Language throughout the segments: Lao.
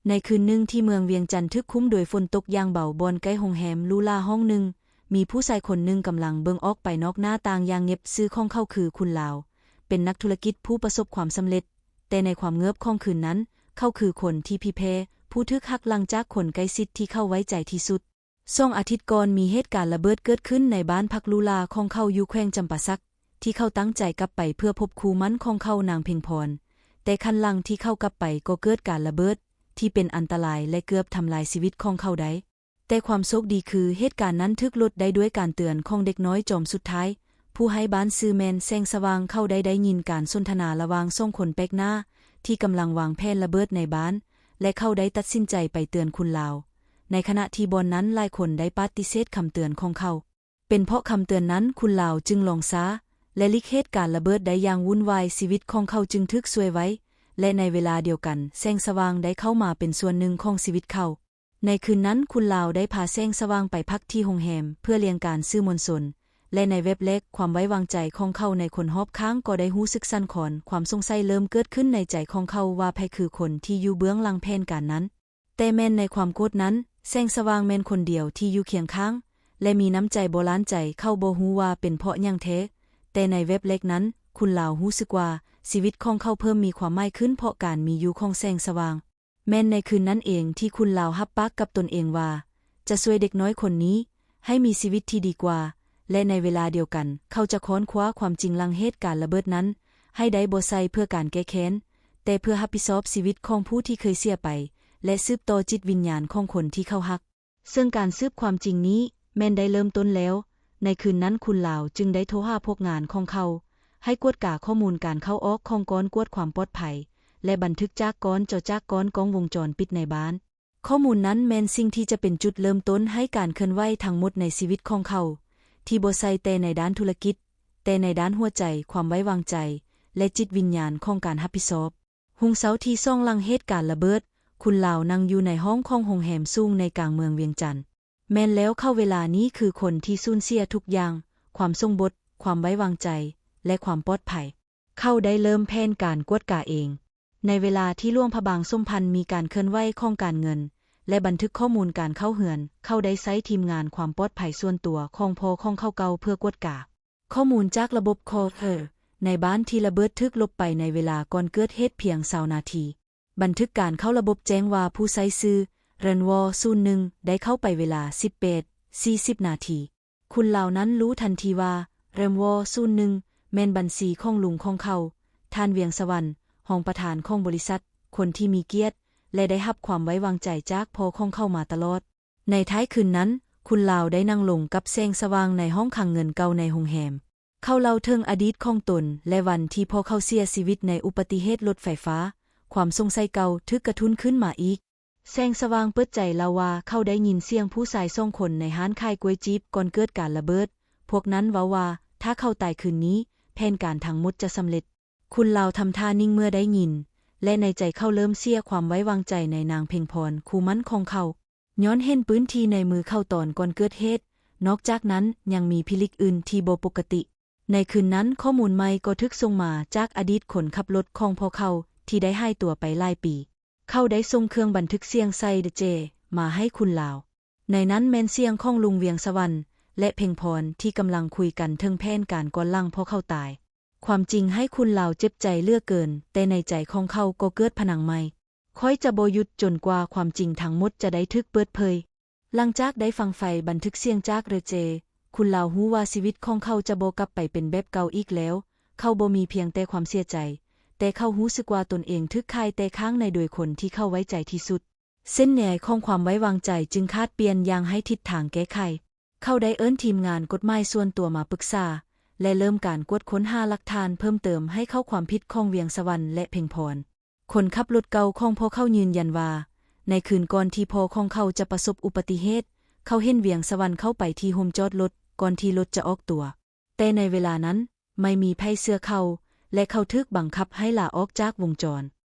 ໃນຄືນໜຶ່ງທີ່ເມືອງວຽງຈັນຖືກຄຸມໂດຍຝົນຕົກຢ່າງເບົາ, ບ່ອນໃກ້ໂຮງແຮມຫຼູຫຼາຫ້ອງໜຶ່ງ, ມີຜູ້ຊາຍຄົນໜຶ່ງກຳລັງເບິ່ງອອກໄປນອກໜ້າຕ່າງຢ່າງຫງຽບ. ຊື່ຂອງເຂົາຄືຄຸນລາວ, ເປັນນັກທຸລະກິດຜູ້ປະສົບຄວາມສຳເລັດ, ແຕ່ໃນຄວາມເງືອບຂອງຄືນນັ້ນ, ເຂົາຄືຄົນທີ່ຜ່ຽແພ້, ຜູ້ຖືກຫັກຫຼັງຈາກຄົນໃກ້ຊິດທີ່ເຂົາໄວ້ໃຈທີ່ສຸດ. ສອງອາທິດກ່ອນ, ມີເຫດການລະເບີດເກີດຂຶ້ນໃນບ້ານພັກຫຼູຫຼາຂອງເຂົາຢູ່ແຂວງຈຳປາສັກ, ທີ່ເຂົາຕັ້ງໃຈກັບໄປເພື່ອພົບຄູ່ໝັ້ນຂອງເຂົາ, ນາງເພັງພອນ. ແຕ່ຄັນຫຼັງທີ່ເຂົາກັບໄປກໍເກີດການລະເບີດທີ່ເປັນອັນຕະລາຍ ແລະ ເກືອບທຳລາຍຊີວິດຂອງເຂົາໄດ້. ແຕ່ຄວາມໂຊກດີຄື ເຫດການນັ້ນຖືກຫຼຸດໄດ້ດ້ວຍການເຕືອນຂອງເດັກນ້ອຍຈອມສຸດທ້າຍ, ຜູ້ໃຫ້ບ້ານຊື່ແມ່ນແສງສະຫວ່າງ. ເຂົາໄດ້ໄດ້ຍິນການສົນທະນາລະຫວ່າງສອງຄົນແປກໜ້າທີ່ກຳລັງວາງແຜນລະເບີດໃນບ້ານ, ແລະ ເຂົາໄດ້ຕັດສິນໃຈໄປເຕືອນຄຸນລາວ, ໃນຂະນະທີ່ບ່ອນນັ້ນຫຼາຍຄົນໄດ້ປະຕິເສດຄຳເຕືອນຂອງເຂົາ. ເປັນເພາະຄຳເຕືອນນັ້ນ, ຄຸນລາວຈຶ່ງລອງຊ້າ ແລະ ຫຼີກເຫດການລະເບີດໄດ້ຢ່າງວຸ່ນວາຍ, ຊີວິດຂອງເຂົາຈຶ່ງຖືກຊ່ວຍໄວ້ ແລະ ໃນເວລາດຽວກັນ, ແສງສະຫວ່າງໄດ້ເຂົ້າມາເປັນສ່ວນໜຶ່ງຂອງຊີວິດເຂົາ. ໃນຄືນນັ້ນ, ຄຸນລາວໄດ້ພາແສງສະຫວ່າງໄປພັກທີ່ໂຮງແຮມເພື່ອລ້ຽງການສື່ມວນຊົນ, ແລະ ໃນແວັບແລກ, ຄວາມໄວ້ວາງໃຈຂອງເຂົາໃນຄົນຮອບຂ້າງກໍໄດ້ຮູ້ສຶກສັ່ນຄອນ. ຄວາມສົງໄສເລີ່ມເກີດຂຶ້ນໃນໃຈຂອງເຂົາວ່າໃຜຄືຄົນທີ່ຢູ່ເບື້ອງຫຼັງແຜນການນັ້ນ. ແຕ່ແມ່ນໃນຄວາມໂກດນັ້ນ, ແສງສະຫວ່າງແມ່ນຄົນດຽວທີ່ຢູ່ຄຽງຂ້າງ ແລະ ມີນ້ຳໃຈບໍ່ລ້ານໃຈ. ເຂົາບໍ່ຮູ້ວ່າເປັນເພາະຫຍັງແທ້, ແຕ່ໃນແວັບແລກນັ້ນ, ຄຸນລາວຮູ້ສຶກວ່າຊີວິດຂອງເຂົາເພີ່ມມີຄວາມໝາຍຂຶ້ນເພາະການມີຢູ່ຂອງແສງສະຫວ່າງ. ແມ່ນໃນຄືນນັ້ນເອງທີ່ຄຸນລາວຮັບປາກກັບຕົນເອງວ່າ ຈະຊ່ວຍເດັກນ້ອຍຄົນນີ້ໃຫ້ມີຊີວິດທີ່ດີກວ່າ ແລະ ໃນເວລາດຽວກັນ ເຂົາຈະຄ້ອນຄວ້າຄວາມຈິງຫຼັງເຫດການລະເບີດນັ້ນໃຫ້ໄດ້, ບໍ່ໃຊ່ເພື່ອການແກ້ແຄ້ນ, ແຕ່ເພື່ອຮັບຜິດຊອບຊີວິດຂອງຜູ້ທີ່ເຄີຍເສຍໄປ ແລະ ສືບຕໍ່ຈິດວິນຍານຂອງຄົນທີ່ເຂົາຮັກ. ເຊິ່ງການສືບຄວາມຈິງນີ້ແມ່ນໄດ້ເລີ່ມຕົ້ນແລ້ວ. ໃນຄືນນັ້ນ, ຄຸນລາວຈຶ່ງໄດ້ໂທຫາພວກງານຂອງເຂົາ ໃຫ້ກວດກາຂໍ້ມູນການເຂົ້າອອກຂອງກ້ອນກວດຄວາມປອດໄພ ແລະ ບັນທຶກຈາກກ້ອນຈໍຈາກກ້ອນກ້ອງວົງຈອນປິດໃນບ້ານ. ຂໍ້ມູນນັ້ນແມ່ນສິ່ງທີ່ຈະເປັນຈຸດເລີ່ມຕົ້ນໃຫ້ການເຄື່ອນໄຫວທັງໝົດໃນຊີວິດຂອງເຂົາ, ທີ່ບໍ່ໃຊ່ແຕ່ໃນດ້ານທຸລະກິດ, ແຕ່ໃນດ້ານຫົວໃຈ, ຄວາມໄວ້ວາງໃຈ ແລະ ຈິດວິນຍານຂອງການຮັບຜິດຊອບ. ຮຸ່ງເຊົ້າທີສອງຫຼັງເຫດການລະເບີດ, ຄຸນລາວນັ່ງຢູ່ໃນຫ້ອງຂອງໂຮງແຮມສູງໃນກາງເມືອງວຽງຈັນ. ແມ່ນແລ້ວ, ເຂົາເວລານີ້ຄືຄົນທີ່ສູນເສຍທຸກຢ່າງ, ຄວາມຊົງບົດ, ຄວາມໄວ້ວາງໃຈ ແລະ ຄວາມປອດໄພ. ເຂົາໄດ້ເລີ່ມແຜນການກວດກາເອງ. ໃນເວລາທີ່ຫຼວງພະບາງສົມພັນມີການເຄື່ອນໄຫວຂອງການເງິນ ແລະ ບັນທຶກຂໍ້ມູນການເຂົ້າເຮືອນ, ເຂົາໄດ້ໃຊ້ທີມງານຄວາມປອດໄພສ່ວນຕົວຂອງພໍ່ຂອງເຂົາເກົ່າເພື່ອກວດກາ ຂໍ້ມູນຈາກລະບົບຄໍເທີໃນບ້ານທີ່ລະເບີດຖືກລົບໄປໃນເວລາກ່ອນເກີດເຫດພຽງຊາວນາທີ. ບັນທຶກການເຂົ້າລະບົບແຈ້ງວ່າຜູ້ໃຊ້ຊື່ ເຣນວໍ ສູນໜຶ່ງ ໄດ້ເຂົ້າໄປເວລາ ສິບແປດ ສີ່ສິບນາທີ. ຄຸນລາວນັ້ນຮູ້ທັນທີວ່າ ເຣນວໍ ສູນໜຶ່ງ ແມ່ນບັນຊີຂອງລຸງຂອງເຂົາ, ທ່ານ ວຽງສະຫວັນ, ຮອງປະທານຂອງບໍລິສັດ, ຄົນທີ່ມີກຽດ ແລະ ໄດ້ຮັບຄວາມໄວ້ວາງໃຈຈາກພໍ່ຂອງເຂົາມາຕະຫຼອດ. ໃນທ້າຍຄືນນັ້ນ, ຄຸນລາວໄດ້ນັ່ງລົງກັບແສງສະຫວ່າງໃນຫ້ອງຂັງເງິນເກົ່າໃນໂຮງແຮມ. ເຂົາເລົ່າເຖິງອະດີດຂອງຕົນ ແລະ ວັນທີ່ພໍ່ເຂົາເສຍຊີວິດໃນອຸປະຕິເຫດລົດໄຟຟ້າ. ຄວາມສົງໄສເກົ່າຖືກກະຕຸ້ນຂຶ້ນມາອີກ. ແສງສະຫວ່າງເປີດໃຈເລົ່າວ່າ ເຂົາໄດ້ຍິນສຽງຜູ້ຊາຍສອງຄົນໃນຮ້ານຂາຍກ້ວຍຈີບກ່ອນເກີດການລະເບີດ. ພວກນັ້ນເວົ້າວ່າ ຖ້າເຂົາຕາຍຄືນນີ້, ແຜນການທັງໝົດຈະສຳເລັດ. ຄຸນລາວທຳທ່ານິ່ງເມື່ອໄດ້ຍິນ, ແລະ ໃນໃຈເຂົາເລີ່ມເສຍຄວາມໄວ້ວາງໃຈໃນນາງເພັງພອນ, ຄູ່ໝັ້ນຂອງເຂົາ. ຍ້ອນເຫັນປືນທີ່ໃນມືເຂົາຕອນກ່ອນເກີດເຫດ. ນອກຈາກນັ້ນ, ຍັງມີພິລຶກອື່ນທີ່ບໍ່ປົກກະຕິ. ໃນຄືນນັ້ນ, ຂໍ້ມູນໃໝ່ກໍຖືກສົ່ງມາຈາກອະດີດຄົນຂັບລົດຂອງພໍ່ເຂົາທີ່ໄດ້ຫາຍຕົວໄປຫຼາຍປີ. ເຂົາໄດ້ສົ່ງເຄື່ອງບັນທຶກສຽງໃສ່ເຣເຈມາໃຫ້ຄຸນລາວ. ໃນນັ້ນແມ່ນສຽງຂອງລຸງວຽງສະຫວັນ ແລະ ເພັງພອນທີ່ກຳລັງຄຸຍກັນເຖິງແຜນການກ່ອນຫຼັງພໍ່ເຂົາຕາຍ. ຄວາມຈິງໃຫ້ຄຸນລາວເຈັບໃຈເຫຼືອເກີນ, ແຕ່ໃນໃຈຂອງເຂົາກໍເກີດພະໜັງໃໝ່. ຂ້ອຍຈະບໍ່ຢຸດຈົນກວ່າຄວາມຈິງທັງໝົດຈະໄດ້ຖືກເປີດເຜີຍ. ຫຼັງຈາກໄດ້ຟັງໄຟລ໌ບັນທຶກສຽງຈາກເຣເຈ, ຄຸນລາວຮູ້ວ່າຊີວິດຂອງເຂົາຈະບໍ່ກັບໄປເປັນແບບເກົ່າອີກແລ້ວ. ເຂົາບໍ່ມີພຽງແຕ່ຄວາມເສຍໃຈ, ແຕ່ເຂົາຮູ້ສຶກວ່າຕົນເອງຖືກຂາຍແຕກຮ້າງໃນໂດຍຄົນທີ່ເຂົາໄວ້ໃຈທີ່ສຸດ. ເສັ້ນໃຍຂອງຄວາມໄວ້ວາງໃຈຈຶ່ງຂາດປ່ຽນຢ່າງໄຮ້ທິດທາງແກ້ໄຂ. ເຂົາໄດ້ເອີ້ນທີມງານກົດໝາຍສ່ວນຕົວມາປຶກສາ ແລະ ເລີ່ມການກວດຄົ້ນຫາຫຼັກຖານເພີ່ມເຕີມໃຫ້ເຂົ້າຄວາມຜິດຂອງວຽງສະຫວັນ ແລະ ເພັງພອນ. ຄົນຂັບລົດເກົ່າຂອງພວກເຂົາຢືນຢັນວ່າ ໃນຄືນກ່ອນທີ່ພໍ່ຂອງເຂົາຈະປະສົບອຸປະຕິເຫດ, ເຂົາເຫັນວຽງສະຫວັນເຂົ້າໄປທີ່ໂຮງຈອດລົດກ່ອນທີ່ລົດຈະອອກຕົວ. ແຕ່ໃນເວລານັ້ນ, ໄມ່ມີໃຜເຊື່ອເຂົາ ແລະ ເຂົາຖືກບັງຄັບໃຫ້ລາອອກຈາກວົງຈອນ.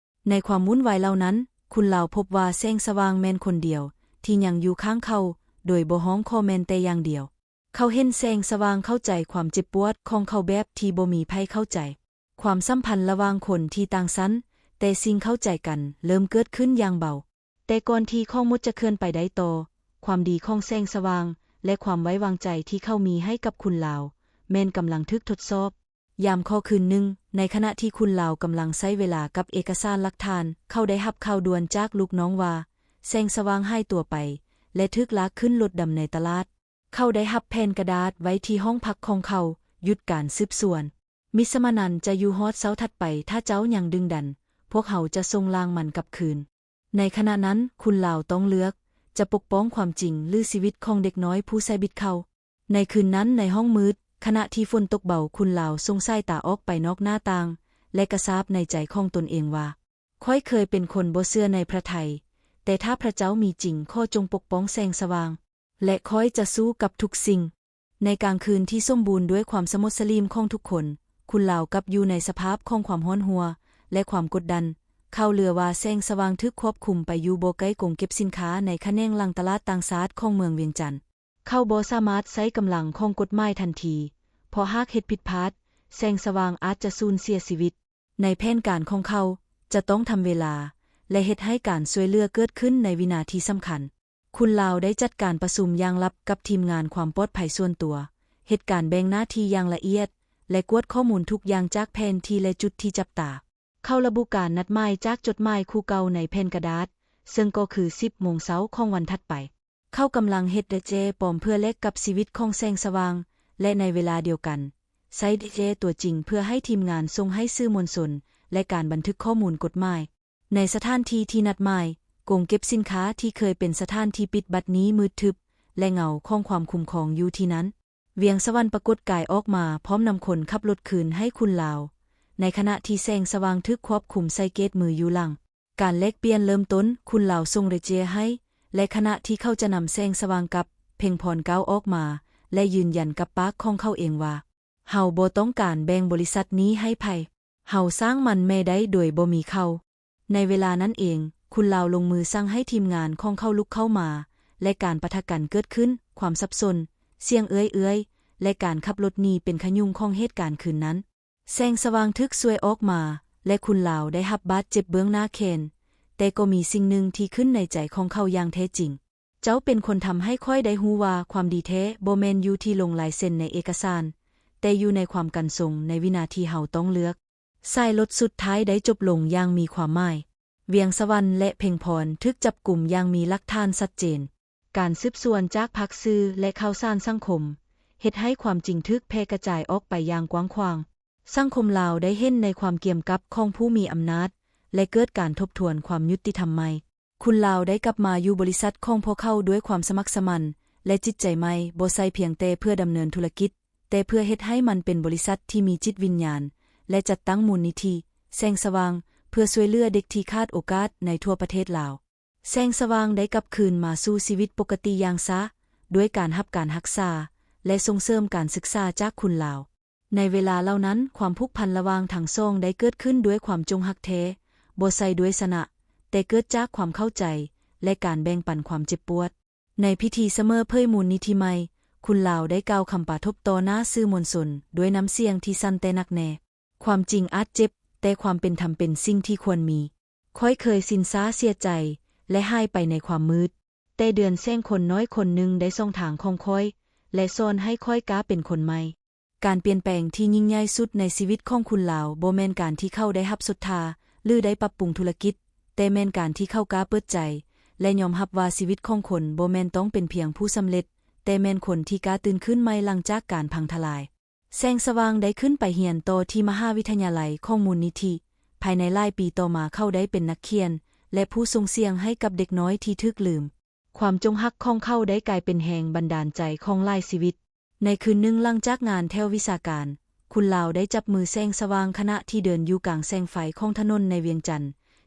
ໃນຄວາມວຸ່ນວາຍເຫຼົ່ານັ້ນ, ຄຸນລາວພົບວ່າແສງສະຫວ່າງແມ່ນຄົນດຽວທີ່ຍັງຢູ່ຂ້າງເຂົາ, ໂດຍບໍ່ຮ້ອງຂໍແມ່ນແຕ່ຢ່າງດຽວ. ເຂົາເຫັນແສງສະຫວ່າງເຂົ້າໃຈຄວາມເຈັບປວດຂອງເຂົາແບບທີ່ບໍ່ມີໃຜເຂົ້າໃຈ. ຄວາມສຳພັນລະຫວ່າງຄົນທີ່ຕ່າງຊັ້ນແຕ່ສິ່ງເຂົ້າໃຈກັນເລີ່ມເກີດຂຶ້ນຢ່າງເບົາ. ແຕ່ກ່ອນທີ່ຂອງໝົດຈະເຄື່ອນໄປໄດ້ຕໍ່, ຄວາມດີຂອງແສງສະຫວ່າງ ແລະ ຄວາມໄວ້ວາງໃຈທີ່ເຂົາມີໃຫ້ກັບຄຸນລາວ ແມ່ນກຳລັງຖືກທົດສອບ. ຍາມຄ່ຳຄືນໜຶ່ງ, ໃນຂະນະທີ່ຄຸນລາວກຳລັງໃຊ້ເວລາກັບເອກະສານຫຼັກຖານ, ເຂົາໄດ້ຮັບຂ່າວດ່ວນຈາກລູກນ້ອງວ່າ ແສງສະຫວ່າງຫາຍຕົວໄປ ແລະ ຖືກລາກຂຶ້ນລົດດຳໃນຕະຫຼາດ. ເຂົາໄດ້ຮັບແຜ່ນກະດາດໄວ້ທີ່ຫ້ອງພັກຂອງເຂົາ, ຢຸດການສືບສວນ. ມິດສະມານັນຈະຢູ່ຮອດເຊົ້າຖັດໄປ, ຖ້າເຈົ້າຍັງດຶງດັນ, ພວກເຮົາຈະສົ່ງຮ່າງມັນກັບຄືນ. ໃນຂະນະນັ້ນ, ຄຸນລາວຕ້ອງເລືອກ, ຈະປົກປ້ອງຄວາມຈິງ ຫຼື ຊີວິດຂອງເດັກນ້ອຍຜູ້ໃສ່ບິດເຂົາ. ໃນຄືນນັ້ນໃນຫ້ອງມືດ, ຂະນະທີ່ຝົນຕົກເບົາ, ຄຸນລາວສົ່ງສາຍຕາອອກໄປນອກໜ້າຕ່າງ ແລະ ກະຊາບໃນໃຈຂອງຕົນເອງວ່າ, ຂ້ອຍເຄີຍເປັນຄົນບໍ່ເຊື່ອໃນພະໄທ, ແຕ່ຖ້າພະເຈົ້າມີຈິງ, ຂໍຈົ່ງປົກປ້ອງແສງສະຫວ່າງ, ແລະ ຂ້ອຍຈະສູ້ກັບທຸກສິ່ງ. ໃນກາງຄືນທີ່ສົມບູນດ້ວຍຄວາມສະໝົດສະຫຼຽມຂອງທຸກຄົນ, ຄຸນລາວກັບຢູ່ໃນສະພາບຂອງຄວາມຮ້ອນຮົວ ແລະ ຄວາມກົດດັນ. ຂ່າວລືອວ່າແສງສະຫວ່າງຖືກຄວບຄຸມໄປຢູ່ບໍ່ໄກກົງເກັບສິນຄ້າໃນຂະແໜງຫຼັງຕະຫຼາດຕ່າງຊາດຂອງເມືອງວຽງຈັນ. ເຂົາບໍ່ສາມາດໃຊ້ກຳລັງຂອງກົດໝາຍທັນທີ, ເພາະຫາກເຮັດຜິດພາດ, ແສງສະຫວ່າງອາດຈະສູນເສຍຊີວິດ. ໃນແຜນການຂອງເຂົາ, ຈະຕ້ອງທຳເວລາ ແລະ ເຮັດໃຫ້ການຊ່ວຍເຫຼືອເກີດຂຶ້ນໃນວິນາທີສຳຄັນ. ຄຸນລາວໄດ້ຈັດການປະຊຸມຢ່າງລັບກັບທີມງານຄວາມປອດໄພສ່ວນຕົວ, ເຮັດການແບ່ງໜ້າທີ່ຢ່າງລະອຽດ ແລະ ກວດຂໍ້ມູນທຸກຢ່າງຈາກແຜນທີ່ ແລະ ຈຸດທີ່ຈັບຕາ. ເຂົາລະບຸການນັດໝາຍຈາກຈົດໝາຍຄູ່ເກົ່າໃນແຜ່ນກະດາດ, ເຊິ່ງກໍຄືສິບໂມງເຊົ້າຂອງວັນຖັດໄປ. ເຂົາກຳລັງເຮັດເຣເຈປອມເພື່ອແລກກັບຊີວິດຂອງແສງສະຫວ່າງ ແລະ ໃນເວລາດຽວກັນ, ໃຊ້ເຣເຈຕົວຈິງເພື່ອໃຫ້ທີມງານສົ່ງໃຫ້ສື່ມວນຊົນ ແລະ ການບັນທຶກຂໍ້ມູນກົດໝາຍ. ໃນສະຖານທີ່ທີ່ນັດໝາຍ, ກົງເກັບສິນຄ້າທີ່ເຄີຍເປັນສະຖານທີ່ປິດ ບັດນີ້ມືດທຶບ ແລະ ເງົາຂອງຄວາມຄຸ້ມຄອງຢູ່ທີ່ນັ້ນ. ວຽງສະຫວັນປາກົດກາຍອອກມາ ພ້ອມນຳຄົນຂັບລົດຄືນໃຫ້ຄຸນລາວ, ໃນຂະນະທີ່ແສງສະຫວ່າງຖືກຄວບຄຸມໃສ່ເກດມືຢູ່ຫຼັງ. ການແລກປ່ຽນເລີ່ມຕົ້ນ, ຄຸນລາວສົ່ງເຣເຈໃຫ້, ແລະ ຂະນະທີ່ເຂົາຈະນຳແສງສະຫວ່າງກັບ, ເພັງພອນກ້າວອອກມາ ແລະ ຢືນຢັນກັບປາກຂອງເຂົາເອງວ່າ, ເຮົາບໍ່ຕ້ອງການແບ່ງບໍລິສັດນີ້ໃຫ້ໃຜ. ເຮົາສ້າງມັນໃໝ່ໄດ້ໂດຍບໍ່ມີເຂົາ. ໃນເວລານັ້ນເອງ, ຄຸນລາວລົງມືສັ່ງໃຫ້ທີມງານຂອງເຂົາລຸກເຂົ້າມາ, ແລະ ການປະທະກັນເກີດຂຶ້ນ, ຄວາມສັບສົນ, ສຽງເອື້ອຍໆ ແລະ ການຂັບລົດໜີເປັນຂະຍຸງຂອງເຫດການຄືນນັ້ນ. ແສງສະຫວ່າງຖືກຊ່ວຍອອກມາ ແລະ ຄຸນລາວໄດ້ຮັບບາດເຈັບເບື້ອງໜ້າແຂນ, ແຕ່ກໍມີສິ່ງໜຶ່ງທີ່ຂຶ້ນໃນໃຈຂອງເຂົາຢ່າງແທ້ຈິງ. ເຈົ້າເປັນຄົນທຳໃຫ້ຂ້ອຍໄດ້ຮູ້ວ່າຄວາມດີແທ້ບໍ່ແມ່ນຢູ່ທີ່ລົງລາຍເຊັນໃນເອກະສານ, ແຕ່ຢູ່ໃນຄວາມກັນຊົງໃນວິນາທີເຮົາຕ້ອງເລືອກ. ສາຍລົດສຸດທ້າຍໄດ້ຈົບລົງຢ່າງມີຄວາມໝາຍ. ວຽງສະຫວັນ ແລະ ເພັງພອນຖືກຈັບກຸມຢ່າງມີຫຼັກຖານຊັດເຈນ. ການສືບສວນຈາກພາກສື່ ແລະ ຂ່າວສານສັງຄົມ ເຮັດໃຫ້ຄວາມຈິງຖືກແຜ່ກະຈາຍອອກໄປຢ່າງກວ້າງຂວາງ. ສັງຄົມລາວໄດ້ເຫັນໃນຄວາມກຽມກັບຂອງຜູ້ມີອຳນາດ ແລະ ເກີດການທົບທວນຄວາມຍຸຕິທຳໃໝ່. ຄຸນລາວໄດ້ກັບມາຢູ່ບໍລິສັດຂອງພວກເຂົາດ້ວຍຄວາມສະໝັກສະໝັນ ແລະ ຈິດໃຈໃໝ່, ບໍ່ໃຊ່ພຽງແຕ່ເພື່ອດຳເນີນທຸລະກິດ, ແຕ່ເພື່ອເຮັດໃຫ້ມັນເປັນບໍລິສັດທີ່ມີຈິດວິນຍານ ແລະ ຈັດຕັ້ງມູນນິທິແສງສະຫວ່າງ ເພື່ອຊ່ວຍເຫຼືອເດັກທີ່ຂາດໂອກາດໃນທົ່ວປະເທດລາວ. ແສງສະຫວ່າງໄດ້ກັບຄືນມາສູ່ຊີວິດປົກກະຕິຢ່າງຊ້າ, ດ້ວຍການຮັບການຮັກສາ ແລະ ສົ່ງເສີມການສຶກສາຈາກຄຸນລາວ. ໃນເວລາເຫຼົ່ານັ້ນ, ຄວາມຜູກພັນລະຫວ່າງທັງສອງໄດ້ເກີດຂຶ້ນດ້ວຍຄວາມຈົງຮັກແທ້, ບໍ່ໃຊ່ດ້ວຍຊະນະ, ແຕ່ເກີດຈາກຄວາມເຂົ້າໃຈ ແລະ ການແບ່ງປັນຄວາມເຈັບປວດ. ໃນພິທີສະເໝີເຜີຍມູນນິທິໃໝ່, ຄຸນລາວໄດ້ກ່າວຄຳປາທົບຕໍ່ໜ້າສື່ມວນຊົນດ້ວຍນ້ຳສຽງທີ່ສັ່ນແຕ່ໜັກແໜ້. ຄວາມຈິງອາດເຈັບ, ແຕ່ຄວາມເປັນທຳເປັນສິ່ງທີ່ຄວນມີ. ຂ້ອຍເຄີຍຊິນຊາເສຍໃຈ ແລະ ຫາຍໄປໃນຄວາມມືດ, ແຕ່ເດືອນແສງຄົນນ້ອຍຄົນໜຶ່ງໄດ້ສ່ອງທາງຂອງຂ້ອຍ ແລະ ສອນໃຫ້ຂ້ອຍກ້າເປັນຄົນໃໝ່. ການປ່ຽນແປງທີ່ຍິ່ງໃຫຍ່ສຸດໃນຊີວິດຂອງຄຸນລາວ ບໍ່ແມ່ນການທີ່ເຂົາໄດ້ຮັບສົດທາ ຫຼື ໄດ້ປັບປຸງທຸລະກິດ, ແຕ່ແມ່ນການທີ່ເຂົາກ້າເປີດໃຈ ແລະ ຍອມຮັບວ່າຊີວິດຂອງຄົນບໍ່ແມ່ນຕ້ອງເປັນພຽງຜູ້ສຳເລັດ, ແຕ່ແມ່ນຄົນທີ່ກ້າຕື່ນຂຶ້ນໃໝ່ຫຼັງຈາກການພັງທະລາຍ. ແສງສະຫວ່າງໄດ້ຂຶ້ນໄປຮຽນຕໍ່ທີ່ມະຫາວິທະຍາໄລຂອງມູນນິທິ. ພາຍໃນຫຼາຍປີຕໍ່ມາເຂົາໄດ້ເປັນນັກຂຽນ ແລະ ຜູ້ສົ່ງສຽງໃຫ້ກັບເດັກນ້ອຍທີ່ຖືກລືມ. ຄວາມຈົງຮັກຂອງເຂົາໄດ້ກາຍເປັນແຮງບັນດານໃຈຂອງຫຼາຍຊີວິດ. ໃນຄືນໜຶ່ງຫຼັງຈາກງານແຖວວິຊາການ, ຄຸນລາວໄດ້ຈັບມືແສງສະຫວ່າງຂະນະທີ່ເດີນຢູ່ກາງແສງໄຟຂອງຖະໜົນໃນວຽງຈັນ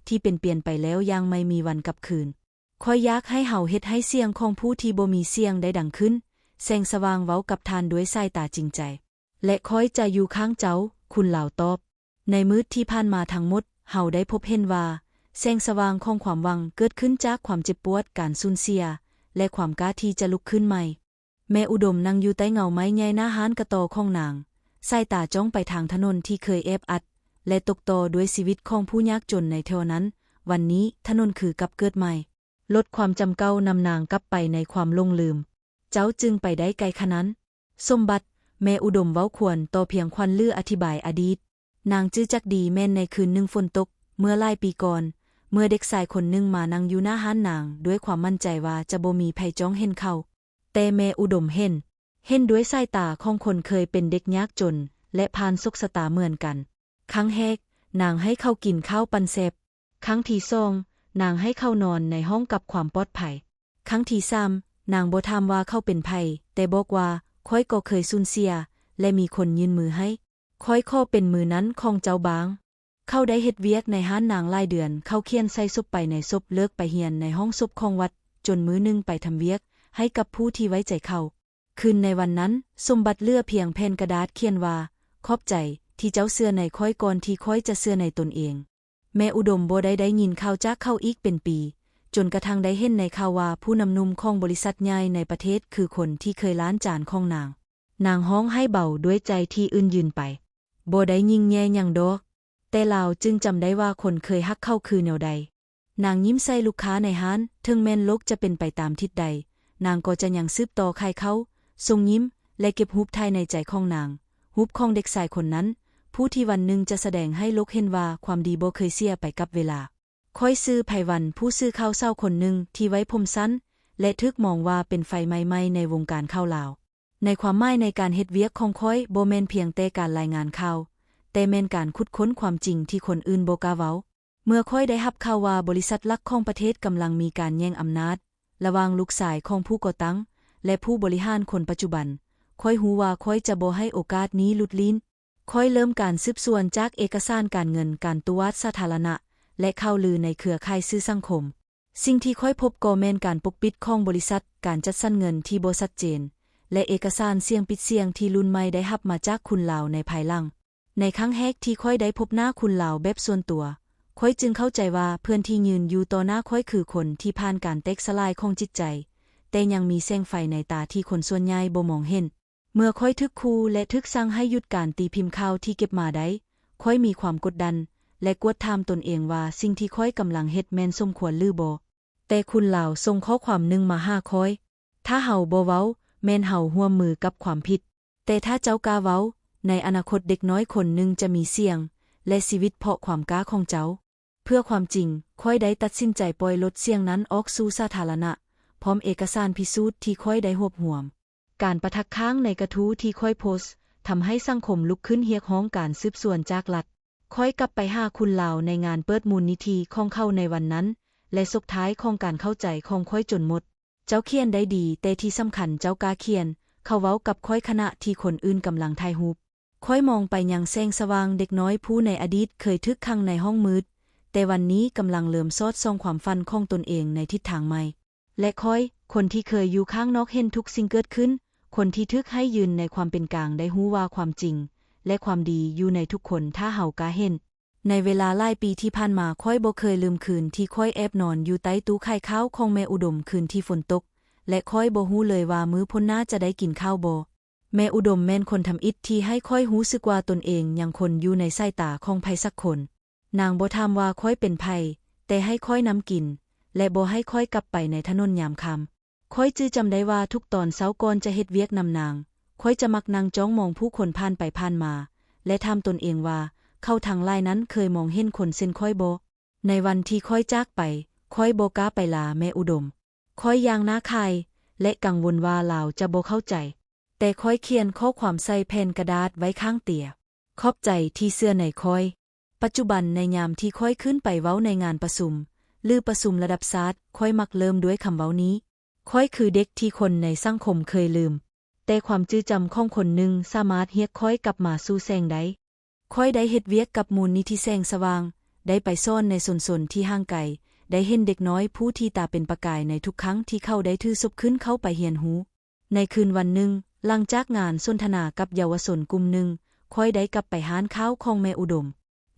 ທີ່ເປັນປ່ຽນໄປແລ້ວຢ່າງໄມ່ມີວັນກັບຄືນ. ຂ້ອຍຢາກໃຫ້ເຮົາເຮັດໃຫ້ສຽງຂອງຜູ້ທີ່ບໍ່ມີສຽງໄດ້ດັງຂຶ້ນ, ແສງສະຫວ່າງເວົ້າກັບທ່ານດ້ວຍສາຍຕາຈິງໃຈ. ແລະ ຂ້ອຍຈະຢູ່ຂ້າງເຈົ້າ, ຄຸນລາວຕອບ. ໃນມືດທີ່ຜ່ານມາທັງໝົດ, ເຮົາໄດ້ພົບເຫັນວ່າ ແສງສະຫວ່າງຂອງຄວາມຫວັງເກີດຂຶ້ນຈາກຄວາມເຈັບປວດ, ການສູນເສຍ ແລະ ຄວາມກ້າທີ່ຈະລຸກຂຶ້ນໃໝ່. ແມ່ອຸດົມນັ່ງຢູ່ໃຕ້ເງົາໄມ້ໃຫຍ່ໜ້າຮ້ານກະຕໍຂອງນາງ, ສາຍຕາຈ້ອງໄປທາງຖະໜົນທີ່ເຄີຍແອບອັດ ແລະ ຕົກຕໍ່ດ້ວຍຊີວິດຂອງຜູ້ຍາກຈົນໃນແຖວນັ້ນ. ວັນນີ້, ຖະໜົນຄືກັບເກີດໃໝ່. ລົດຄວາມຈຳເກົ່ານຳນາງກັບໄປໃນຄວາມຫຼົງລືມ. ເຈົ້າຈຶ່ງໄປໄດ້ໄກຂະນັ້ນ. ສົມບັດ, ແມ່ອຸດົມເວົ້າຄວນຕໍ່ພຽງຂວັນຫຼືອະທິບາຍອະດີດ. ນາງຈື່ຈັກດີແມ່ນໃນຄືນໜຶ່ງຝົນຕົກ, ເມື່ອຫຼາຍປີກ່ອນ, ເມື່ອເດັກຊາຍຄົນໜຶ່ງມານັ່ງຢູ່ໜ້າຮ້ານນາງດ້ວຍຄວາມໝັ້ນໃຈວ່າຈະບໍ່ມີໃຜຈ້ອງເຫັນເຂົາ. ແຕ່ແມ່ອຸດົມເຫັນ, ເຫັນດ້ວຍສາຍຕາຂອງຄົນເຄີຍເປັນເດັກຍາກຈົນ ແລະ ຜ່ານໂຊກຊະຕາເໝືອນກັນ. ຄັ້ງແຮກ, ນາງໃຫ້ເຂົາກິນເຂົ້າປັ້ນແຊບ. ຄັ້ງທີສອງ, ນາງໃຫ້ເຂົານອນໃນຫ້ອງກັກຄວາມປອດໄພ. ຄັ້ງທີສາມ, ນາງບໍ່ຖາມວ່າເຂົາເປັນໃຜ, ແຕ່ບອກວ່າ, ຂ້ອຍກໍເຄີຍສູນເສຍ, ແລະ ມີຄົນຍື່ນມືໃຫ້. ຂ້ອຍຂໍເປັນມືນັ້ນຂອງເຈົ້າບ້າງ. ເຂົາໄດ້ເຮັດວຽກໃນຮ້ານນາງຫຼາຍເດືອນ, ເຂົາຂຽນໃສ່ສົບໄປໃນສົບ, ເລີກໄປຮຽນໃນຫ້ອງສົບຂອງວັດ, ຈົນມື້ໜຶ່ງໄປທຳວຽກໃຫ້ກັບຜູ້ທີ່ໄວ້ໃຈເຂົາ. ຄືນໃນວັນນັ້ນ, ສົມບັດເຫຼືອພຽງແຜ່ນກະດາດຂຽນວ່າ, ຂອບໃຈທີ່ເຈົ້າເຊື່ອໃນຂ້ອຍກ່ອນທີ່ຂ້ອຍຈະເຊື່ອໃນຕົນເອງ. ແມ່ອຸດົມບໍ່ໄດ້ໄດ້ຍິນຂ່າວຈາກເຂົາອີກເປັນປີ, ຈົນກະທັ່ງໄດ້ເຫັນໃນຂ່າວວ່າຜູ້ນຳໜຸ່ມຂອງບໍລິສັດໃຫຍ່ໃນປະເທດຄືຄົນທີ່ເຄີຍລ້າງຈານຂອງນາງ. ນາງຮ້ອງໄຫ້ເບົາດ້ວຍໃຈທີ່ເອີ່ນເຍີນໄປ. ບໍ່ໄດ້ຍິ່ງແຍ່ຫຍັງດອກ, ແຕ່ລາວຈຶ່ງຈຳໄດ້ວ່າຄົນເຄີຍຮັກເຂົາຄືແນວໃດ. ນາງຍິ້ມໃສ່ລູກຄ້າໃນຮ້ານ, ເຖິງແມ່ນໂລກຈະເປັນໄປຕາມທິດໃດ, ນາງກໍຈະຍັງສືບຕໍ່ຂາຍເຂົ້າ, ຊົງຍິ້ມ ແລະ ເກັບຮູບຖ່າຍໃນໃຈຂອງນາງ, ຮູບຂອງເດັກຊາຍຄົນນັ້ນ, ຜູ້ທີ່ວັນໜຶ່ງຈະສະແດງໃຫ້ໂລກເຫັນວ່າຄວາມດີບໍ່ເຄີຍເສຍໄປກັບເວລາ. ຂ້ອຍຊື່ ໄພວັນ, ຜູ້ສື່ຂ່າວສາວຄົນໜຶ່ງທີ່ໄວ້ຜົມສັ້ນ ແລະ ຖືກມອງວ່າເປັນໄຟໃໝ່ໆໃນວົງການຂ່າວລາວ. ໃນຄວາມໝາຍໃນການເຮັດວຽກຂອງຂ້ອຍບໍ່ແມ່ນພຽງແຕ່ການລາຍງານຂ່າວ, ແຕ່ແມ່ນການຂຸດຄົ້ນຄວາມຈິງທີ່ຄົນອື່ນບໍ່ກ້າເວົ້າ. ເມື່ອຂ້ອຍໄດ້ຮັບຂ່າວວ່າບໍລິສັດຫຼັກຂອງປະເທດກຳລັງມີການແຍ່ງອຳນາດລະຫວ່າງລູກຊາຍຂອງຜູ້ກໍ່ຕັ້ງ ແລະ ຜູ້ບໍລິຫານຄົນປັດຈຸບັນ, ຂ້ອຍຮູ້ວ່າຂ້ອຍຈະບໍ່ໃຫ້ໂອກາດນີ້ຫຼຸດລີ້ນ. ຂ້ອຍເລີ່ມການສືບສວນຈາກເອກະສານການເງິນ, ການຕົວະສາທາລະນະ ແລະ ຂ່າວລືໃນເຄືອຂ່າຍສື່ສັງຄົມ. ສິ່ງທີ່ຂ້ອຍພົບກໍແມ່ນການປົກປິດຂອງບໍລິສັດ, ການຈັດສັນເງິນທີ່ບໍ່ຊັດເຈນ ແລະ ເອກະສານສຽງປິດສຽງທີ່ລຸ້ນໃໝ່ໄດ້ຮັບມາຈາກຄົນລາວໃນພາຍຫຼັງ. ໃນຄັ້ງແຮກທີ່ຂ້ອຍໄດ້ພົບໜ້າຄົນລາວແບບສ່ວນຕົວ, ຂ້ອຍຈຶ່ງເຂົ້າໃຈວ່າເພື່ອນທີ່ຢືນຢູ່ຕໍ່ໜ້າຂ້ອຍຄືຄົນທີ່ຜ່ານການແຕກສະຫຼາຍຂອງຈິດໃຈ, ແຕ່ຍັງມີແສງໄຟໃນຕາທີ່ຄົນສ່ວນໃຫຍ່ບໍ່ມອງເຫັນ. ເມື່ອຂ້ອຍຖືກຂູ່ ແລະ ຖືກສັ່ງໃຫ້ຢຸດການຕີພິມຂ່າວທີ່ເກັບມາໄດ້, ຂ້ອຍມີຄວາມກົດດັນ ແລະ ກວດຖາມຕົນເອງວ່າສິ່ງທີ່ຂ້ອຍກຳລັງເຮັດແມ່ນສົມຄວນຫຼືບໍ່. ແຕ່ຄົນລາວສົ່ງຂໍ້ຄວາມໜຶ່ງມາຫາຂ້ອຍ, ຖ້າເຮົາບໍ່ເວົ້າ, ແມ່ນເຮົາຮ່ວມມືກັບຄວາມຜິດ. ແຕ່ຖ້າເຈົ້າກ້າເວົ້າ, ໃນອະນາຄົດເດັກນ້ອຍຄົນໜຶ່ງຈະມີສຽງ ແລະ ຊີວິດເພາະຄວາມກ້າຂອງເຈົ້າ. ເພື່ອຄວາມຈິງ, ຂ້ອຍໄດ້ຕັດສິນໃຈປ່ອຍລົດສຽງນັ້ນອອກສູ່ສາທາລະນະ, ພ້ອມເອກະສານພິສູດທີ່ຂ້ອຍໄດ້ຮວບຮວມ. ການປະທັກຄ້າງໃນກະທູ້ທີ່ຂ້ອຍໂພສ ທຳໃຫ້ສັງຄົມລຸກຂຶ້ນຮຽກຮ້ອງການສືບສວນຈາກລັດ. ຂ້ອຍກັບໄປຫາຄົນລາວໃນງານເປີດມູນນິທິຂອງເຂົາໃນວັນນັ້ນ ແລະ ສົກທ້າຍຂອງການເຂົ້າໃຈຂອງຂ້ອຍຈົນໝົດ. ເຈົ້າຂຽນໄດ້ດີ, ແຕ່ທີ່ສຳຄັນເຈົ້າກ້າຂຽນ, ເຂົາເວົ້າກັບຂ້ອຍຂະນະທີ່ຄົນອື່ນກຳລັງຖ່າຍຮູບ. ຂ້ອຍມອງໄປຍັງແສງສະຫວ່າງເດັກນ້ອຍຜູ້ໃນອະດີດເຄີຍຖືກຂັງໃນຫ້ອງມືດ, ແຕ່ວັນນີ້ກຳລັງເລີ່ມສອດສ່ອງຄວາມຝັນຂອງຕົນເອງໃນທິດທາງໃໝ່. ແລະ ຂ້ອຍ, ຄົນທີ່ເຄີຍຢູ່ຂ້າງນອກເຫັນທຸກສິ່ງເກີດຂຶ້ນ, ຄົນທີ່ຖືກໃຫ້ຢືນໃນຄວາມເປັນກາງໄດ້ຮູ້ວ່າຄວາມຈິງ ແລະ ຄວາມດີຢູ່ໃນທຸກຄົນຖ້າເຮົາກ້າເຫັນ. ໃນເວລາຫຼາຍປີທີ່ຜ່ານມາ, ຂ້ອຍບໍ່ເຄີຍລືມຄືນທີ່ຂ້ອຍແອບນອນຢູ່ໃຕ້ຕູ້ຂາຍຂ້າວຂອງແມ່ອຸດົມຄືນທີ່ຝົນຕົກ, ແລະ ຂ້ອຍບໍ່ຮູ້ເລີຍວ່າມື້ພຸ້ນໜ້າຈະໄດ້ກິນເຂົ້າບໍ່. ແມ່ອຸດົມແມ່ນຄົນທຳອິດທີ່ໃຫ້ຂ້ອຍຮູ້ສຶກວ່າຕົນເອງຍັງຄົນຢູ່ໃນສາຍຕາຂອງໃຜສັກຄົນ. ນາງບໍ່ຖາມວ່າຂ້ອຍເປັນໃຜ, ແຕ່ໃຫ້ຂ້ອຍນຳກິນ, ແລະ ບໍ່ໃຫ້ຂ້ອຍກັບໄປໃນຖະໜົນຍາມຄ່ຳ. ຂ້ອຍຈື່ຈຳໄດ້ວ່າທຸກຕອນເຊົ້າກ່ອນຈະເຮັດວຽກນຳນາງ, ຂ້ອຍຈະມັກນັ່ງຈ້ອງມອງຜູ້ຄົນຜ່ານໄປຜ່ານມາ ແລະ ຖາມຕົນເອງວ່າ, ເຂົາທັງຫຼາຍນັ້ນເຄີຍມອງເຫັນຄົນເຊັ່ນຂ້ອຍບໍ່? ໃນວັນທີ່ຂ້ອຍຈາກໄປ, ຂ້ອຍບໍ່ກ້າໄປລາແມ່ອຸດົມ. ຂ້ອຍຢ່າງໜ້າຂາຍ ແລະ ກັງວົນວ່າລາວຈະບໍ່ເຂົ້າໃຈ. ແຕ່ຂ້ອຍຂຽນຂໍ້ຄວາມໃສ່ແຜ່ນກະດາດໄວ້ຂ້າງເຕຍ. ຂອບໃຈທີ່ເຊື່ອໃນຂ້ອຍ. ປັດຈຸບັນໃນຍາມທີ່ຂ້ອຍຂຶ້ນໄປເວົ້າໃນງານປະຊຸມ ຫຼື ປະຊຸມລະດັບຊາດ, ຂ້ອຍມັກເລີ່ມດ້ວຍຄຳເວົ້ານີ້, ຂ້ອຍຄືເດັກທີ່ຄົນໃນສັງຄົມເຄີຍລືມ, ແຕ່ຄວາມຈື່ຈຳຂອງຄົນໜຶ່ງສາມາດຮຽກຂ້ອຍກັບມາສູ່ແສງໄດ້. ຂ້ອຍໄດ້ເຮັດວຽກກັບມູນນິທິແສງສະຫວ່າງ, ໄດ້ໄປສອນໃນຊຸມຊົນທີ່ຫ່າງໄກ, ໄດ້ເຫັນເດັກນ້ອຍຜູ້ທີ່ຕາເປັນປະກາຍໃນທຸກຄັ້ງທີ່ເຂົາໄດ້ຖືສົບຂຶ້ນເຂົ້າໄປຮຽນຮູ້. ໃນຄືນວັນໜຶ່ງ, ຫຼັງຈາກງານສົນທະນາກັບເຍົາວະຊົນກຸ່ມໜຶ່ງ, ຂ້ອຍໄດ້ກັບໄປຮ້ານຂ້າວຂອງແມ່ອຸດົມ.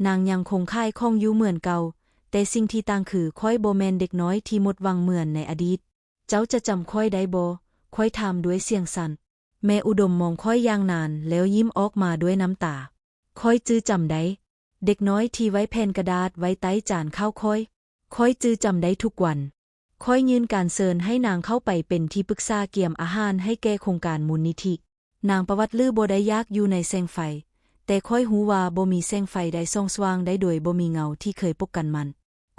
ນາງຍັງຄົງຂາຍຂອງຢູ່ເໝືອນເກົ່າ, ແຕ່ສິ່ງທີ່ຕ່າງຄືຂ້ອຍບໍ່ແມ່ນເດັກນ້ອຍທີ່ໝົດຫວັງເໝືອນໃນອະດີດ. ເຈົ້າຈະຈຳຂ້ອຍໄດ້ບໍ່? ຂ້ອຍຖາມດ້ວຍສຽງສັ່ນ. ແມ່ອຸດົມມອງຂ້ອຍຢ່າງນານແລ້ວຍິ້ມອອກມາດ້ວຍນ້ຳຕາ. ຂ້ອຍຈື່ຈຳໄດ້. ເດັກນ້ອຍທີ່ໄວ້ແຜ່ນກະດາດໄວ້ໃຕ້ຈານຂ້າວຂ້ອຍ. ຂ້ອຍຈື່ຈຳໄດ້ທຸກວັນ. ຂ້ອຍຍື່ນການເຊີນໃຫ້ນາງເຂົ້າໄປເປັນທີ່ປຶກສາກຽມອາຫານໃຫ້ແກ່ໂຄງການມູນນິທິ. ນາງປະຫວັດລືບໍ່ໄດ້ຢາກຢູ່ໃນແສງໄຟ, ແຕ່ຂ້ອຍຮູ້ວ່າບໍ່ມີແສງໄຟໃດສ່ອງສະຫວ່າງໄດ້ໂດຍບໍ່ມີເງົາທີ່ເຄີຍປົກກັນມັນ.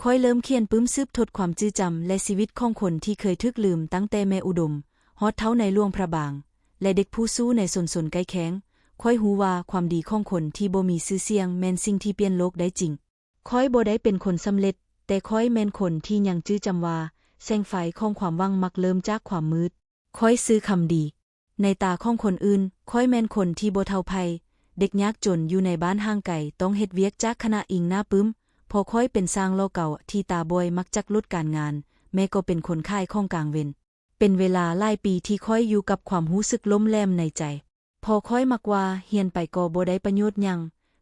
ຂ້ອຍເລີ່ມຂຽນປຶ້ມສືບທົດຄວາມຈື່ຈຳ ແລະ ຊີວິດຂອງຄົນທີ່ເຄີຍຖືກລືມ, ຕັ້ງແຕ່ແມ່ອຸດົມ ຮອດເຖົ້າໃນຫຼວງພະບາງ ແລະ ເດັກຜູ້ສູ້ໃນຊຸມຊົນໃກ້ຄຽງ. ຂ້ອຍຮູ້ວ່າຄວາມດີຂອງຄົນທີ່ບໍ່ມີຊື່ສຽງແມ່ນສິ່ງທີ່ປ່ຽນໂລກໄດ້ຈິງ. ຂ້ອຍບໍ່ໄດ້ເປັນຄົນສຳເລັດ, ແຕ່ຂ້ອຍແມ່ນຄົນທີ່ຍັງຈື່ຈຳວ່າ ແສງໄຟຂອງຄວາມຫວັງມັກເລີ່ມຈາກຄວາມມືດ. ຂ້ອຍຊື່ຄຳດີ. ໃນຕາຂອງຄົນອື່ນ, ຂ້ອຍແມ່ນຄົນທີ່ບໍ່ເທົ່າໃຜ, ເດັກຍາກຈົນຢູ່ໃນບ້ານຫ່າງໄກ, ຕ້ອງເຮັດວຽກຈາກຂະນະອີງໜ້າປຶ້ມ. ພໍ່ຂ້ອຍເປັນຊ່າງຫຼໍ່ເກົ່າທີ່ຕາບອຍ, ມັກຈັກລົດການງານ, ແມ່ກໍເປັນຄົນຂາຍຂອງກາງເວັນ. ເປັນເວລາຫຼາຍປີທີ່ຂ້ອຍຢູ່ກັບຄວາມຮູ້ສຶກລົ້ມແຫຼມໃນໃຈ. ພໍ່ຂ້ອຍມັກວ່າ ຮຽນໄປກໍບໍ່ໄດ້ປະໂຫຍດຫຍັງ.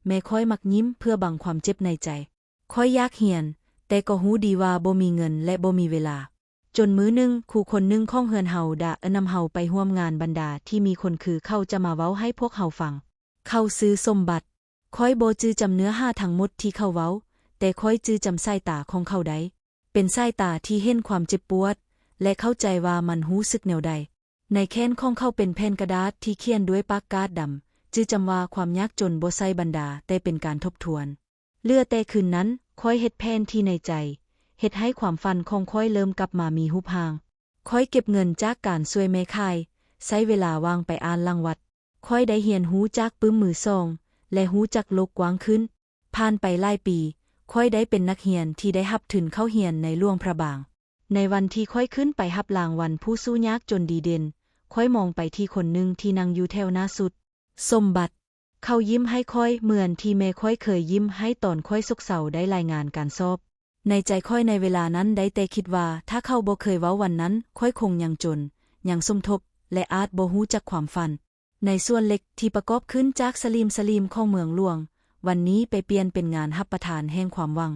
ແມ່ຂ້ອຍມັກຍິ້ມເພື່ອບັງຄວາມເຈັບໃນໃຈ. ຂ້ອຍຢາກຮຽນ, ແຕ່ກໍຮູ້ດີວ່າບໍ່ມີເງິນ ແລະ ບໍ່ມີເວລາ. ຈົນມື້ໜຶ່ງ, ຄູຄົນໜຶ່ງຂອງເຮືອນເຮົາໄດ້ນຳເຮົາໄປຮ່ວມງານບັນດາທີ່ມີຄົນຄືເຂົາຈະມາເວົ້າໃຫ້ພວກເຮົາຟັງ. ເຂົາຊື່ສົມບັດ. ຂ້ອຍບໍ່ຈື່ຈຳເນື້ອຫາທັງໝົດທີ່ເຂົາເວົ້າ, ແຕ່ຂ້ອຍຈື່ຈຳສາຍຕາຂອງເຂົາໄດ້. ເປັນສາຍຕາທີ່ເຫັນຄວາມເຈັບປວດ ແລະ ເຂົ້າໃຈວ່າມັນຮູ້ສຶກແນວໃດ. ໃນແຂນຂອງເຂົາເປັນແຜ່ນກະດາດທີ່ຂຽນດ້ວຍປາກກາດດຳ, ຈື່ຈຳວ່າຄວາມຍາກຈົນບໍ່ໃຊ່ບັນດາ, ແຕ່ເປັນການທົບທວນ. ເຫຼືອແຕ່ຄືນນັ້ນ, ຂ້ອຍເຮັດແຜນທີ່ໃນໃຈ, ເຮັດໃຫ້ຄວາມຝັນຂອງຂ້ອຍເລີ່ມກັບມາມີຮູບຮ່າງ. ຂ້ອຍເກັບເງິນຈາກການຊ່ວຍແມ່ຂາຍ, ໃຊ້ເວລາວ່າງໄປອ່ານຫຼັງວັດ. ຂ້ອຍໄດ້ຮຽນຮູ້ຈັກປຶ້ມມືສອງ ແລະ ຮູ້ຈັກໂລກກວ້າງຂຶ້ນ. ຜ່ານໄປຫຼາຍປີ, ຂ້ອຍໄດ້ເປັນນັກຮຽນທີ່ໄດ້ຮັບທຶນເຂົ້າຮຽນໃນຫຼວງພະບາງ. ໃນວັນທີ່ຂ້ອຍຂຶ້ນໄປຮັບລາງວັນຜູ້ສູ້ຍາກຈົນດີເດັ່ນ, ຂ້ອຍມອງໄປທີ່ຄົນໜຶ່ງທີ່ນັ່ງຢູ່ແຖວໜ້າສຸດ. ສົມບັດ. ເຂົາຍິ້ມໃຫ້ຂ້ອຍເໝືອນທີ່ແມ່ຂ້ອຍເຄີຍຍິ້ມໃຫ້ຕອນຂ້ອຍຊົກເຊົາໄດ້ລາຍງານການສອບ. ໃນໃຈຂ້ອຍໃນເວລານັ້ນໄດ້ແຕ່ຄິດວ່າ ຖ້າເຂົາບໍ່ເຄີຍເວົ້າວັນນັ້ນ, ຂ້ອຍຄົງຍັງຈົນ, ຍັງສົມທົບ ແລະ ອາດບໍ່ຮູ້ຈັກຄວາມຝັນ. ໃນສ່ວນເລັກທີ່ປະກອບຂຶ້ນຈາກສະຫຼີມສະຫຼີມຂອງເມືອງຫຼວງ, ວັນນີ້ໄປປ່ຽນເປັນງານຮັບປະທານແຫ່ງຄວາມຫວັງ.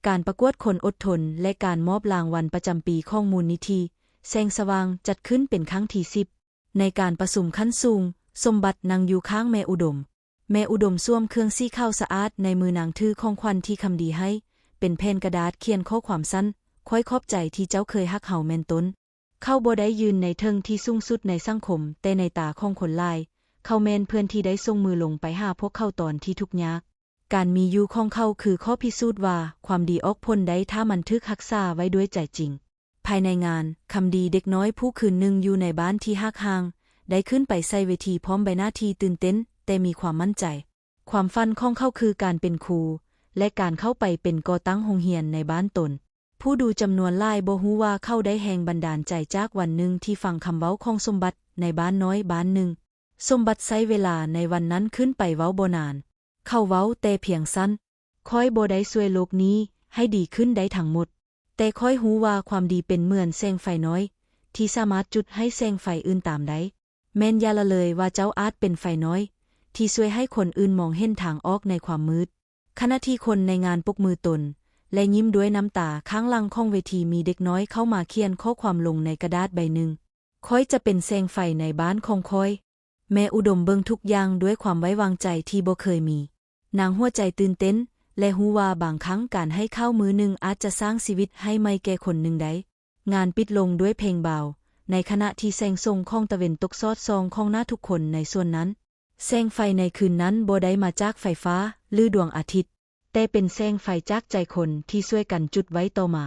ການປະກວດຄົນອົດທົນ ແລະ ການມອບລາງວັນປະຈຳປີຂອງມູນນິທິແສງສະຫວ່າງ ຈັດຂຶ້ນເປັນຄັ້ງທີສິບ. ໃນການປະຊຸມຂັ້ນສູງ, ສົມບັດນັ່ງຢູ່ຂ້າງແມ່ອຸດົມ. ແມ່ອຸດົມສວມເຄື່ອງສີຂາວສະອາດ, ໃນມືນາງຖືຂອງຂວັນທີ່ຄຳດີໃຫ້, ເປັນແຜ່ນກະດາດຂຽນຂໍ້ຄວາມສັ້ນ, ຂ້ອຍຂອບໃຈທີ່ເຈົ້າເຄີຍຮັກເຮົາແມ່ນຕົ້ນ. ເຂົາບໍ່ໄດ້ຢືນໃນເທິງທີ່ສູງສຸດໃນສັງຄົມ, ແຕ່ໃນຕາຂອງຄົນຫຼາຍ, ເຂົາແມ່ນເພື່ອນທີ່ໄດ້ສົ່ງມືລົງໄປຫາພວກເຂົາຕອນທີ່ທຸກຍາກ. ການມີຢູ່ຂອງເຂົາຄືຂໍ້ພິສູດວ່າ ຄວາມດີອອກຜົນໄດ້ຖ້າມັນຖືກຮັກສາໄວ້ດ້ວຍໃຈຈິງ. ພາຍໃນງານ, ຄຳດີເດັກນ້ອຍຜູ້ຄືນໜຶ່ງຢູ່ໃນບ້ານທີ່ຮາກຮ້າງ ໄດ້ຂຶ້ນໄປໃສ່ເວທີພ້ອມໃບໜ້າທີ່ຕື່ນເຕັ້ນ ແຕ່ມີຄວາມໝັ້ນໃຈ. ຄວາມຝັນຂອງເຂົາຄືການເປັນຄູ ແລະ ການເຂົ້າໄປເປັນກໍ່ຕັ້ງໂຮງຮຽນໃນບ້ານຕົນ. ຜູ້ດູຈຳນວນຫຼາຍບໍ່ຮູ້ວ່າເຂົາໄດ້ແຮງບັນດານໃຈຈາກວັນໜຶ່ງທີ່ຟັງຄຳເວົ້າຂອງສົມບັດໃນບ້ານນ້ອຍບ້ານໜຶ່ງ. ສົມບັດໃຊ້ເວລາໃນວັນນັ້ນຂຶ້ນໄປເວົ້າບໍ່ນານ. ເຂົາເວົ້າແຕ່ພຽງສັ້ນ, ຂ້ອຍບໍ່ໄດ້ຊ່ວຍໂລກນີ້ໃຫ້ດີຂຶ້ນໄດ້ທັງໝົດ, ແຕ່ຂ້ອຍຮູ້ວ່າຄວາມດີເປັນເໝືອນແສງໄຟນ້ອຍ ທີ່ສາມາດຈຸດໃຫ້ແສງໄຟອື່ນຕາມໄດ້. ແມ່ນຢ່າລະເລີຍວ່າເຈົ້າອາດເປັນໄຟນ້ອຍ ທີ່ຊ່ວຍໃຫ້ຄົນອື່ນມອງເຫັນທາງອອກໃນຄວາມມືດ. ຂະນະທີ່ຄົນໃນງານປົບມືຕົນ ແລະ ຍິ້ມດ້ວຍນ້ຳຕາ, ຂ້າງຫຼັງຂອງເວທີມີເດັກນ້ອຍເຂົ້າມາຂຽນຂໍ້ຄວາມລົງໃນກະດາດໃບໜຶ່ງ. ຂ້ອຍຈະເປັນແສງໄຟໃນບ້ານຂອງຂ້ອຍ. ແມ່ອຸດົມເບິ່ງທຸກຢ່າງດ້ວຍຄວາມໄວ້ວາງໃຈທີ່ບໍ່ເຄີຍມີ. ນາງຫົວໃຈຕື່ນເຕັ້ນ ແລະ ຮູ້ວ່າບາງຄັ້ງການໃຫ້ຂ່າວມື້ໜຶ່ງອາດຈະສ້າງຊີວິດໃຫ້ໃໝ່ແກ່ຄົນໜຶ່ງໄດ້. ງານປິດລົງດ້ວຍເພງບາວ, ໃນຂະນະທີ່ແສງສົງຂອງຕາເວັນຕົກສອດສ່ອງຂອງໜ້າທຸກຄົນໃນສວນນັ້ນ. ແສງໄຟໃນຄືນນັ້ນບໍ່ໄດ້ມາຈາກໄຟຟ້າ ຫຼື ດວງອາທິດ, ແຕ່ເປັນແສງໄຟຈາກໃຈຄົນທີ່ຊ່ວຍກັນຈຸດໄວ້ຕໍ່ມາ.